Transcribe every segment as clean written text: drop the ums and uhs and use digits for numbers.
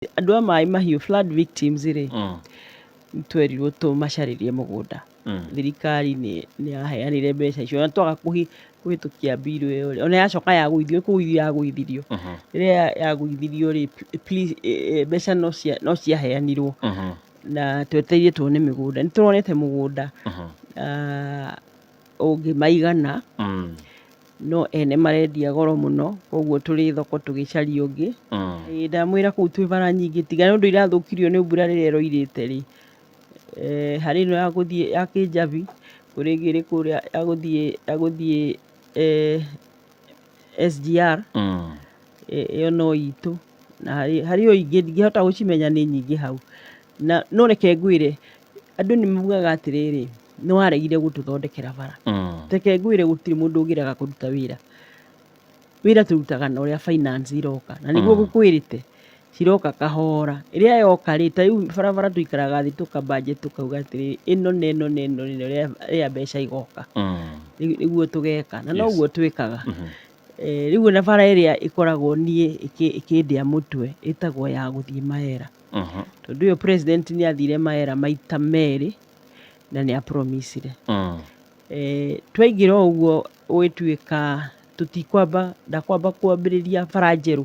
Andũ a Maĩ Mahiũ, flood victims rĩ, twerirwo tũmacarĩrie mũgũnda. Thirikari nĩ yaheanire mbeca icio na twaga kũhĩtũkia bill ĩyo rĩ, ona yacoka yagũithio, kũgũithio yagũithirio. Rĩrĩa yagũithirio rĩ, please, mbeca no ciaheanirwo na twetereire tuone mĩgũnda. Nĩ tũronete mũgũnda ũngĩmaigana, no ene marendia goro mũno, koguo tũrĩ thoko tũgĩcaria ũngĩ. Ĩĩ, ndamwĩra kũu twĩ bara nyingĩ, tiga nĩ ũndũ irathũkirio nĩ mbura rĩrĩa ĩroirĩte rĩ, harĩ ĩno ya gũthiĩ ya Kĩnjabi, kũrĩ ĩngĩ ĩrĩ kũrĩa ya gũthiĩ SGR, ĩyo no itũ, na harĩ o ingĩ ndingĩhota gũcimenya, nĩ nyingĩ hau. Na no reke ngwĩre, andũ nĩ maugaga atĩrĩrĩ, nĩ waregire gũtũthondekera bara. Reke ngwĩre, gũtirĩ mũndũ ũngĩrega kũruta wĩra. Wĩra tũrutaga na ũrĩa finance iroka, na nĩguo ngũkwĩrĩte ciroka kahora. Ĩrĩa yoka rĩ, ta rĩu barabara, tũikaraga thĩ tũka budget, tũkauga atĩrĩrĩ, ĩno na ĩno na ĩno na ĩno, rĩrĩa mbeca igoka nĩguo tũgeka, na noguo twĩkaga. Rĩu ona bara ĩrĩa ĩkoragwo niĩ ĩkĩndĩa mũtwe ĩtagwo ya gũthiĩ Maera, tondũ ĩyo president nĩ athire Maera maita merĩ na nĩ apromisire. Twaingĩra o ũguo gũgĩtuĩka tũtikwamba, ndakwamba kwambĩrĩria bara njerũ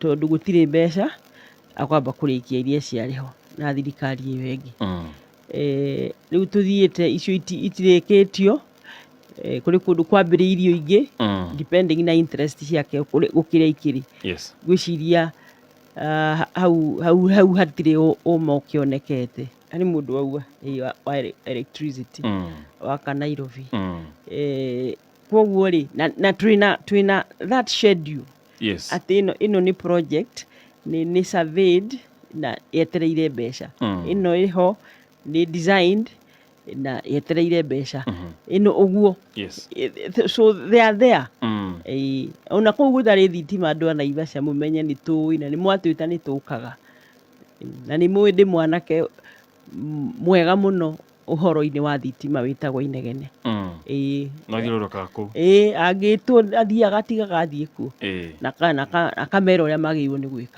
tondũ gũtirĩ mbeca, akwamba kũrĩkia iria ciarĩ ho na thirikari ĩyo ĩngĩ. Rĩu tũthiĩte icio itirĩkĩtio, kũrĩ kũndũ kwambĩrĩirio ingĩ, depending na interest ciake gũkĩrĩa ikĩrĩ. Ngwĩciria hau hatirĩ ũma ũkĩonekete harĩ mũndũ wauga ĩ, wa electricity waka Nairobi. Koguo rĩ, na twĩna that schedule atĩ ĩno nĩ project nĩ surveyed na yetereire mbeca. Ĩno ĩho nĩ designed na yetereire mbeca. Ĩno ũguo. So they are there. Ĩĩ, ona kũu gũtarĩ thitima, andũ a Naivasha, mũmenye nĩ tũĩ na nĩ mwatwĩta, nĩ tũkaga, na nĩ mũĩ ndĩ mwanake mwega mũno ũhoro-inĩ wa thitima wĩtagwo Inegene. Ĩĩ. No thiũrũrũkaga kũu. Ĩĩ, angĩtwo athiaga, atigaga athiĩ kuo na akamera ũrĩa magĩrĩirwo nĩ gwĩka.